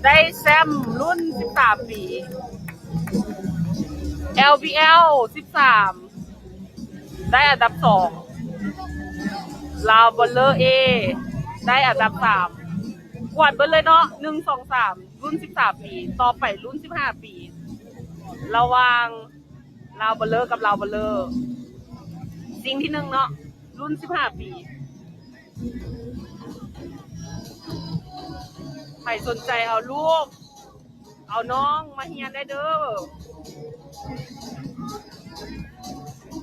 ໄດ້ແຊ້ມລຸ້ນສິບສາມປີ ແອລບີແອລສິບສາມ ໄດ້ອັນດັບສອງ ລາວບອລເລີເອ ໄດ້ອັນດັບສາມ ກວດເບິດເລີຍເນາະ ໜຶ່ງ ສອງ ສາມ ລຸ້ນສິບສາມປີ ຕໍ່ໄປລຸ້ນສິບຫ້າປີ ລະຫວ່າງ ລາວບອລເລີກັບລາວບອລເລີ ຊິງທີໜຶ່ງເນາະ ລຸ້ນສິບຫ້າປີ ໃຜສົນໃຈເອົາລູກ ເອົານ້ອງມາຮຽນໄດ້ເດີ້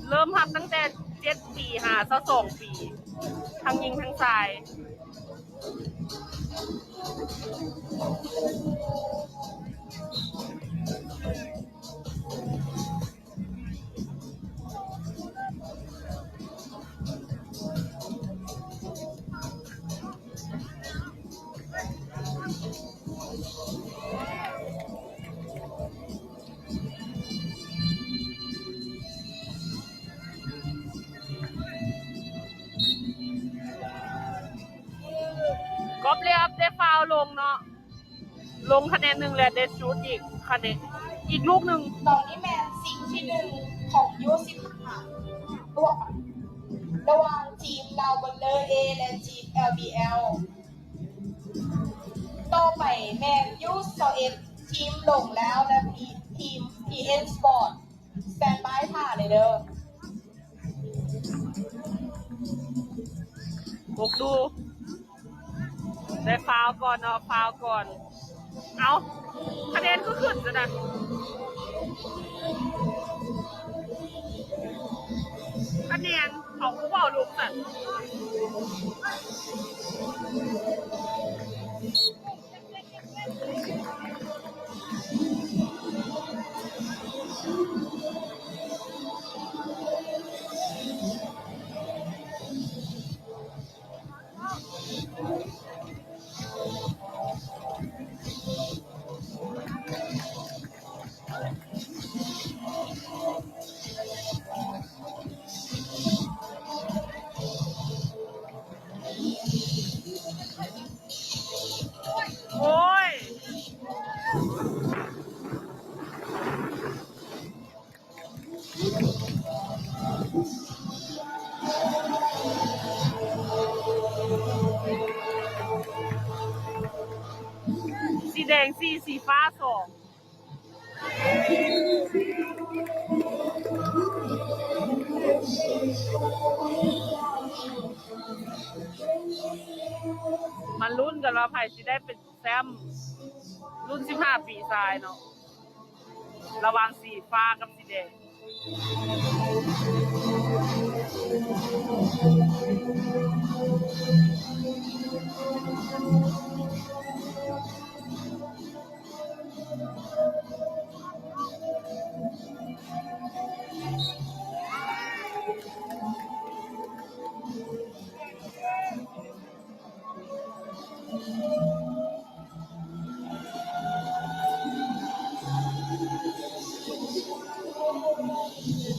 ເລີ່ມຮັບຕັ້ງແຕ່ເຈັດປີຫາຊາວສອງປີ ທັງຍິງທັງຊາຍ. ກອບເລຍໄດ້ຟາວລົງເນາະ ລົງຄະແນນໜຶ່ງ ແລະ ໄດ້ຊູດອີກຄະແນນ ອີກລູກໜຶ່ງ. ຕອນນີ້ແມ່ນຊິງທີໜຶ່ງຂອງຢູສິບຫ້າ ລະຫວ່າງທີມລາວບອນເລີເອ ແລະ ທີມແອລບີແອລ. ຕໍ່ໄປແມ່ນຢູຊາວເອັດ ທີມລົງແລ້ວ ແລະ ທີມພີເອັນສະປອດ ສະແຕນບາຍຖ້າເລີຍເດີ້. ກົກດູ ໄດ້ຟາວກ່ອນເນາະ ຟາວກ່ອນ. ເອົ້າ ຄະແນນຄືຂຶ້ນຊັ້ນນະ ຄະແນນເຂົາຄືບໍ່ລົງຊັ້ນ. ໂອ້ຍ ສີແດງສີ່ ສີຟ້າສອງ. ມາລຸ້ນກັນວ່າໃຜຊິໄດ້ເປັນແຊ້ມລຸ້ນສິບຫ້າປີຊາຍເນາະ ລະຫວ່າງສີຟ້າກັບສີແດງ.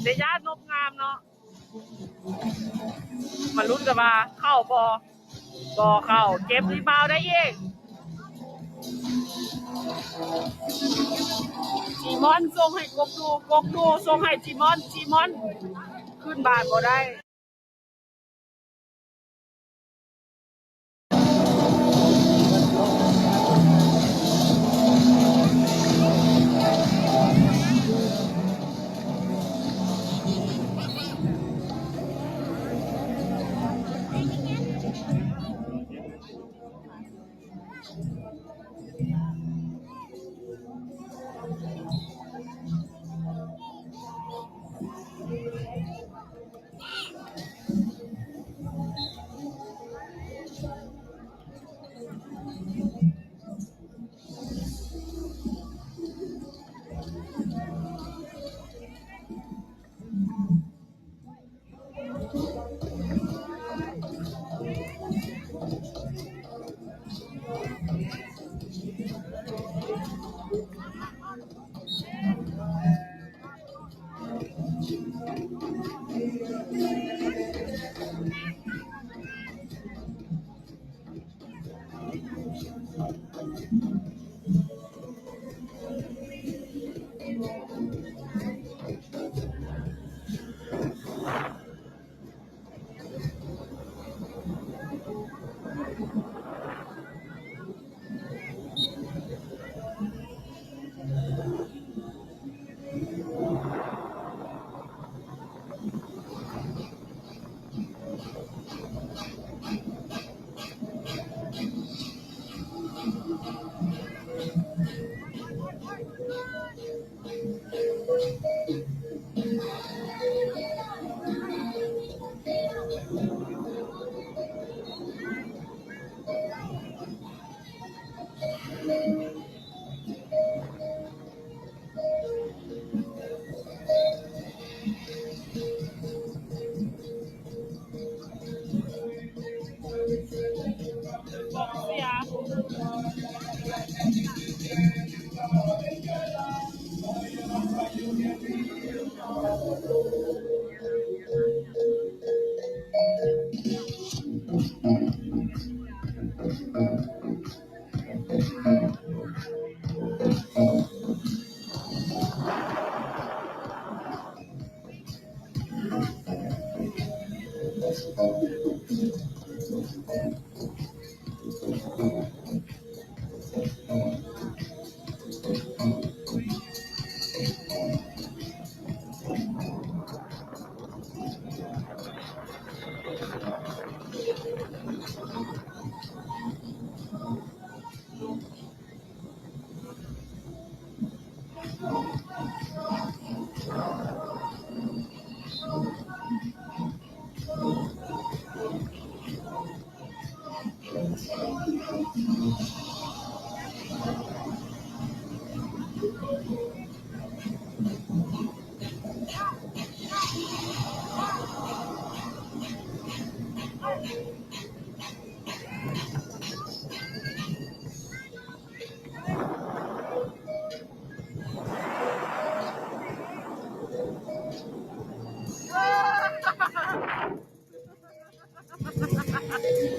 ເດຍານົບງາມເນາະ. ມາລຸ້ນກັນວ່າເຂົ້າບໍ່? ບໍ່ເຂົ້າ. ເກັບຣີບາວໄດ້ອີກ. ຈີມອນສົ່ງໃຫ້ກົກດູ, ກົກດູສົ່ງໃຫ້ຈີມອນ, ຈີມອນຂຶ້ນບານບໍ່ໄດ້. ໂ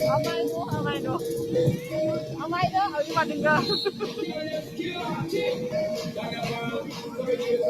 ເອົາໃໝ່ດູ ເອົາໃໝ່ດູ ເອົາໃໝ່ເດີ ເອົາອີກບາດໜຶ່ງເດີ. ເອ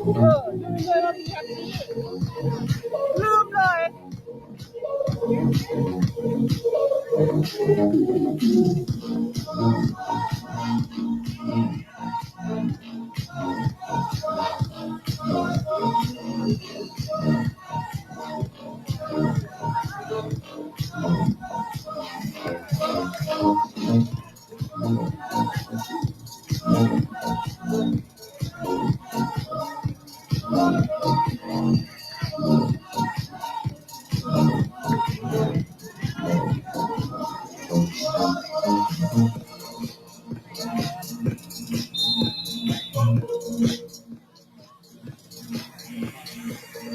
ີ ລືມເລີຍວ່າມີແຮັບປີ້ ລືມເລີຍ.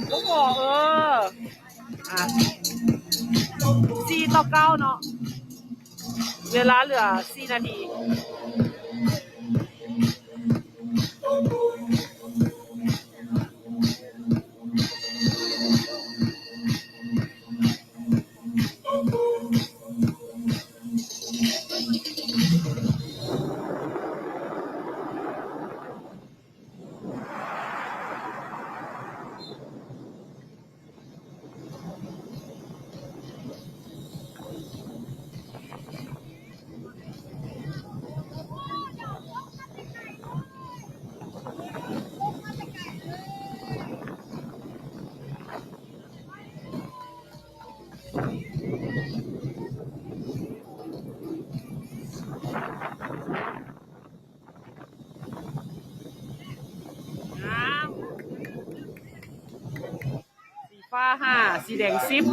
ໂອ້ໂຫ ເອີ ອ່ະ ສີ່ຕໍ່ເກົ້າເນາະ ເວລາເຫຼືອສີ່ນາທີ. ສີຟ້າຫ້າ ສີແດງສິບ.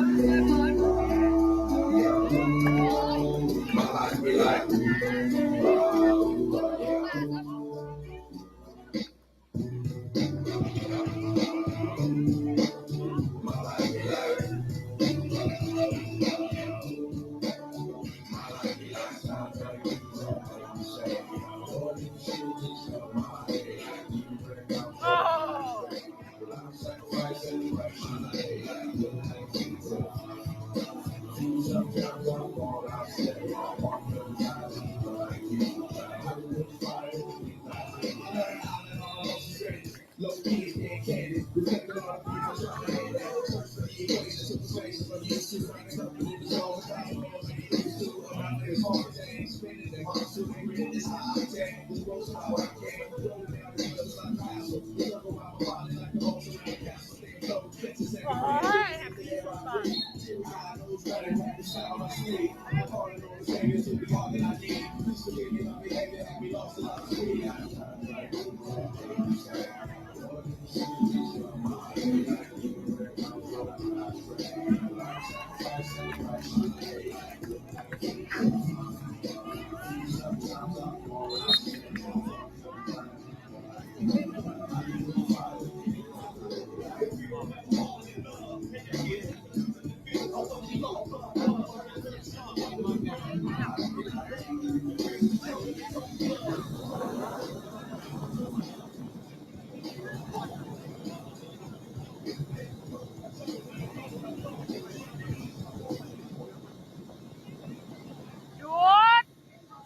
หยุด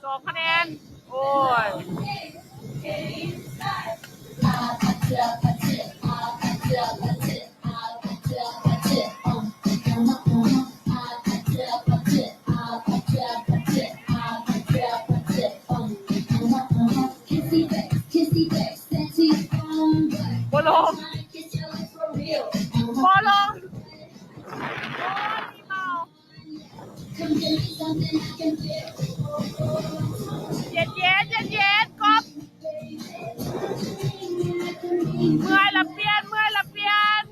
สองคะแนน โอ้ย บ่ลง บ่ลง โอ้ย เมา เย็นๆ เย็นๆ ก๊อฟ เมื่อยละเปลี่ยน เมื่อยละเปลี่ยน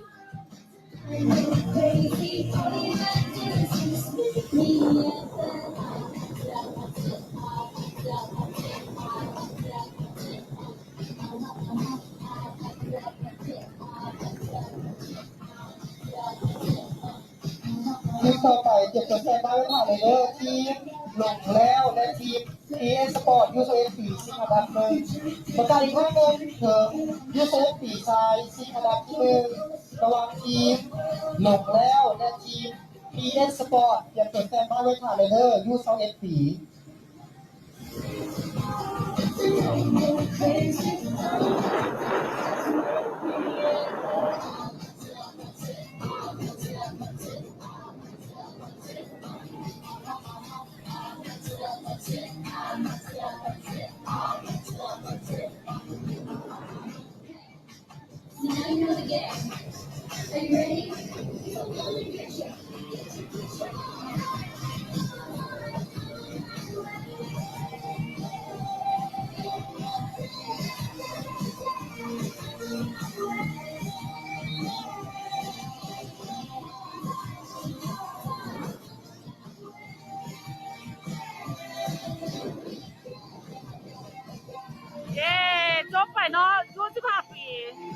ທີມຕໍ່ໄປ ຕຽມຕົວສະແຕນບາຍໄວ້ຖ້າເລີຍເດີ ທີມລົງແລ້ວ ແລະ ທີມ ພີເອັນ ສະປອດ ຢູຊາວເອັດປີ ຊິງອັນດັບໜຶ່ງ. ປະກາດອີກຄັ້ງໜຶ່ງເຖິງ ຢູຊາວເອັດປີ ຊາຍ ຊິງອັນດັບທີໜຶ່ງ ລະຫວ່າງທີມລົງແລ້ວ ແລະ ທີມ ພີເອັນ ສະປອດ ຕຽມຕົວສະແຕນບາຍໄວ້ຖ້າເລີຍເດີ ຢູຊາວເອັດປີ. ເຢ້ ຈົບໄປເນາະ ລຸ້ນສິບຫ້າປີ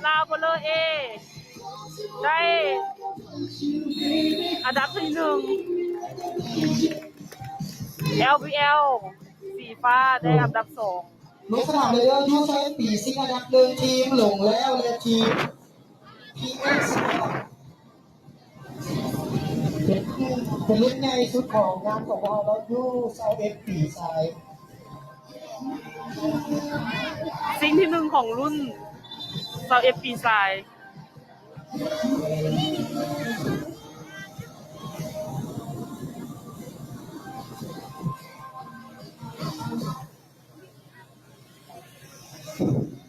ລາວໂບເລີເອ ໄດ້ອັນດັບທີໜຶ່ງ ແອລບີແອລ ສີຟ້າໄດ້ອັນດັບສອງ. ລົງສະໜາມເລີຍເດີ ຢູຊາວເອັດປີ ຊິງອັນດັບໜຶ່ງ ທີມລົງແລ້ວ ແລະ ທີມ ພີເອັນ ສະປອດ. ເປັນ ເປັນລຸ້ນໃຫຍ່ສຸດຂອງງານຂອງພວກເຮົາເນາະ ຢູຊາວເອັດປີຊາຍ ຊິງທີໜຶ່ງຂອງລຸ້ນຊາວເອັດປີຊາຍ.